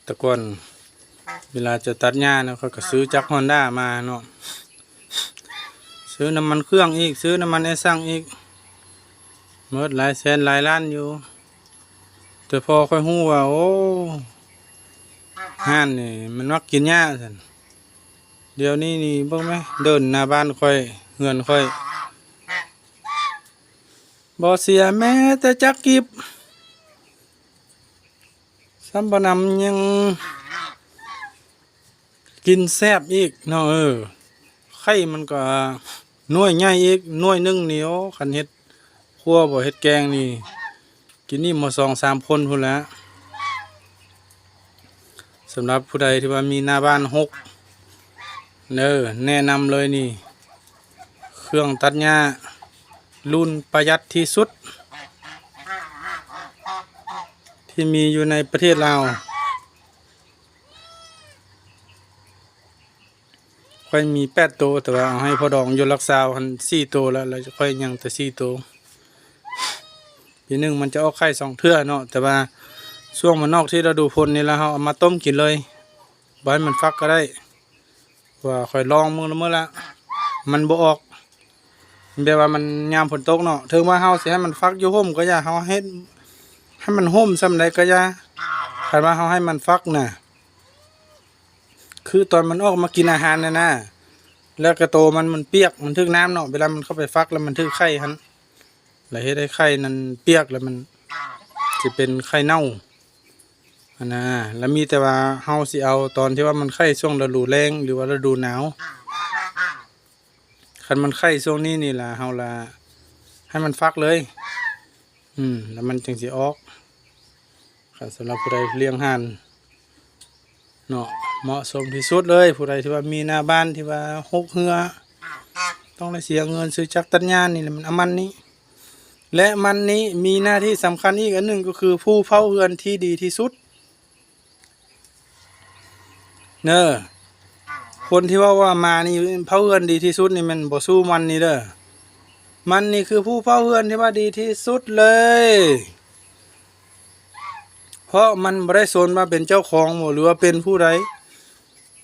ແຕ່ກ່ອນເວລາຈະຕັດຫຍ້ານະ ຂ້ອຍກໍຊື້ຈັກຮອນດ້າມາເນາະ ຊື້ນ້ຳມັນເຄື່ອງອີກ ຊື້ນ້ຳມັນແອຊັງອີກ ໝົດຫຼາຍແສນຫຼາຍລ້ານຢູ່ ແຕ່ພໍຂ້ອຍຮູ້ວ່າ ໂອ້ ຮ້ານນີ້ມັນມັກກິນຫຍ້າຊັ້ນ ດຽວນີ້ນີ້ເບິ່ງແມ ເດີ່ນໜ້າບ້ານຂ້ອຍ ເຮືອນຂ້ອຍ ບໍ່ເສຍແມ້ແຕ່ຈັກກີບ ສ່ຳບໍ່ນຳຍັງກິນແຊບອີກເນາະ ເອີ ໄຂ່ມັນກໍໜ່ວຍໃຫຍ່ອີກ ໜ່ວຍໜຶ່ງນີ້ ໂອ້ ຄັນເຮັດຂົ້ວບໍ່ເຮັດແກງນີ້ ກິນອີ່ມສອງສາມຄົນພຸ້ນແຫຼະ. ສຳລັບຜູ້ໃດທີ່ວ່າມີໜ້າບ້ານຮົກເດີ ແນະນຳເລີຍນີ້ ເຄື່ອງຕັດຫຍ້າລຸ້ນປະຢັດທີ່ສຸດ ທີ່ມີຢູ່ໃນປະເທດລາວ. ຂ້ອຍມີແປດໂຕ ແຕ່ວ່າເອົາໃຫ້ພໍ່ດອງຢູ່ຫຼັກຊາວຫັ້ນສີ່ໂຕແລ້ວ ແລ້ວຂ້ອຍຍັງແຕ່ສີ່ໂຕ. ປີໜຶ່ງມັນຈະອອກໄຂ່ສອງເທື່ອເນາະ ແຕ່ວ່າຊ່ວງມັນອອກທີ່ລະດູຝົນນີ້ລະ ເຮົາເອົາມາຕົ້ມກິນເລີຍ ບໍ່ໃຫ້ມັນຟັກກໍໄດ້ ເພາະວ່າຂ້ອຍລອງເບິ່ງແລ້ວມື້ລະ ມັນບໍ່ອອກ ແບບວ່າມັນຍາມຝົນຕົກເນາະ ເຖິງວ່າເຮົາຊິໃຫ້ມັນຟັກຢູ່ຮົ່ມກໍຢ່າ ເຮົາເຮັດໃຫ້ມັນຮົ່ມສ່ຳໃດກໍຢ່າ ຄັນວ່າເຮົາໃຫ້ມັນຟັກນະ ຄືຕອນມັນອອກມາກິນອາຫານນັ້ນນະ ແລ້ວກະໂຕມັນ ມັນປຽກ ມັນຖືກນ້ຳເນາະ ເວລາມັນເຂົ້າໄປຟັກແລ້ວມັນຖືກໄຂ່ຫັ້ນ ແລ້ວເຮັດໃຫ້ໄຂ່ນັ້ນປຽກ ແລ້ວມັນຊິເປັນໄຂ່ເນົ່າຫັ້ນນະ. ແລ້ວມີແຕ່ວ່າເຮົາຊິເອົາຕອນທີ່ວ່າມັນໄຂ່ຊ່ວງລະດູແລ້ງ ຫຼືວ່າລະດູໜາວ ຄັນມັນໄຂ່ຊ່ວງນີ້ນີ້ລະ ເຮົາລະໃຫ້ມັນຟັກເລີຍ ອືມ ແລ້ວມັນຈັ່ງຊິອອກ. ຄັນສຳລັບຜູ້ໃດລ້ຽງຫ່ານເນາະ ເໝາະສົມທີ່ສຸດເລີຍ ຜູ້ໃດທີ່ວ່າມີໜ້າບ້ານທີ່ວ່າຮົກເຮືອ ຕ້ອງໄດ້ເສຍເງິນຊື້ຈັກຕັດຫຍ້ານີ້ ແລ້ວມັນເອົາມັນນີ້ ແລະ ມັນນີ້ມີໜ້າທີ່ສຳຄັນອີກອັນໜຶ່ງ ກໍຄືຜູ້ເຝົ້າເຮືອນທີ່ດີທີ່ສຸດ ເນີ ຄົນທີ່ເວົ້າວ່າໝານີ້ເຝົ້າເຮືອນດີທີ່ສຸດນີ້ ແມ່ນບໍ່ສູ້ມັນນີ້ເດີ. ມັນນີ້ຄືຜູ້ເຝົ້າເຮືອນທີ່ວ່າດີທີ່ສຸດເລີຍ ເພາະມັນບໍ່ໄດ້ສົນວ່າເປັນເຈົ້າຂອງບໍ່ ຫຼືວ່າເປັນຜູ້ໃດ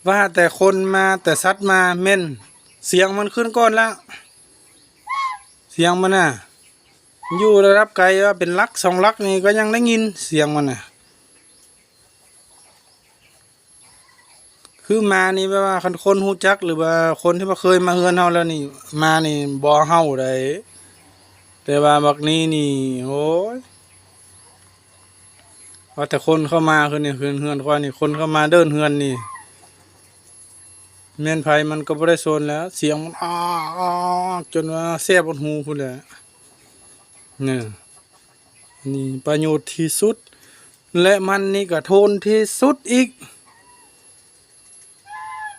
ວ່າແຕ່ຄົນມາ ແຕ່ສັດມາ ແມ່ນສຽງມັນຂຶ້ນກ່ອນລະ ສຽງມັນນະ ຢູ່ລະດັບໄກວ່າເປັນຫຼັກສອງຫຼັກນີ້ກໍຍັງໄດ້ຍິນສຽງມັນນະ. ຄືໝານີ້ແບບວ່າ ຄັນຄົນຮູ້ຈັກ ຫຼືວ່າຄົນທີ່ວ່າເຄີຍມາເຮືອນເຮົາແລ້ວນີ້ ໝານີ້ບໍ່ເຫົ່າໃດ ແຕ່ວ່າບັກນີ້ນີ້ ໂອ້ຍ ວ່າແຕ່ຄົນເຂົ້າມາຄືນີ້ ເຮືອນ ເຮືອນຂ້ອຍນີ້ ຄົນເຂົ້າມາເດີ່ນເຮືອນນີ້ ແມ່ນໃຜມັນກໍບໍ່ໄດ້ສົນແລ້ວ ສຽງມັນອາກໆ ຈົນວ່າແສບຫົດຫູພຸ້ນແຫຼະ. ເນີ່ ອັນນີ້ປະໂຫຍດທີ່ສຸດ ແລະ ມັນນີ້ກະໂທນທີ່ສຸດອີກ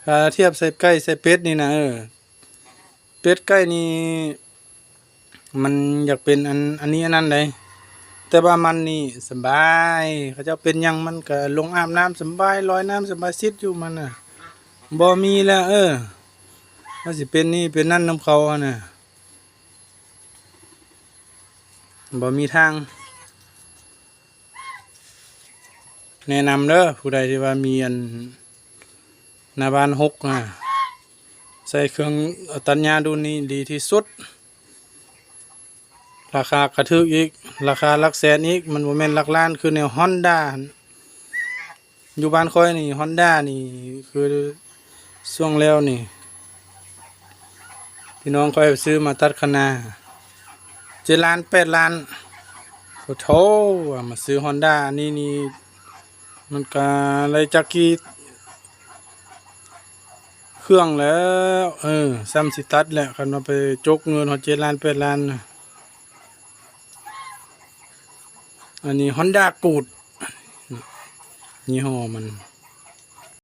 ຖ້າທຽບໃສ່ໄກ່ໃສ່ເປັດນີ້ນະ ເອີ ເປັດໄກ່ນີ້ມັນຢາກເປັນອັນ ອັນນີ້ອັນນັ້ນໃດ ແຕ່ວ່າມັນນີ້ສະບາຍ ເຂົາເຈົ້າເປັນຫຍັງມັນກະລົງອາບນ້ຳສະບາຍ ລອຍນ້ຳສະບາຍ ຊິດຢູ່ມັນນະ ບໍ່ມີແລ້ວ ເອີ ວ່າຊິເປັນນີ້ເປັນນັ້ນນຳເຂົາຫັ້ນນະ. ບໍ່ມີທາງ ແນະນຳເດີ ຜູ້ໃດທີ່ວ່າມີອັນ ໜ້າບ້ານຮົກນະ ໃຊ້ເຄື່ອງຕັດຫຍ້າລຸ້ນນີ້ດີທີ່ສຸດ ລາຄາກະຖືກອີກ ລາຄາຫຼັກແສນອີກ ມັນບໍ່ແມ່ນຫຼັກລ້ານ ຄືແນວຮອນດ້າຫັ້ນ. ຢູ່ບ້ານຂ້ອຍນີ້ ຮອນດ້ານີ້ ຄືຊ່ວງແລ້ວນີ້ ພີ່ນ້ອງຂ້ອຍຊື້ມາຕັດຄະນາ ເຈັດລ້ານ ແປດລ້ານ ໂອ້ໂທ້ ມາຊື້ຮອນດ້າອັນນີ້ນີ້ ມັນກະໄລ່ຈັກກີ່ເຄື່ອງແລ້ວ ເອີ ສ່ຳຊິຕັດແຫຼະ ຄັນວ່າໄປຈົກເງິນຮອດເຈັດລ້ານ ແປດລ້ານນະ. ອັນນີ້ຮອນດ້າກູດ ຍີ່ຫໍ້ມັນ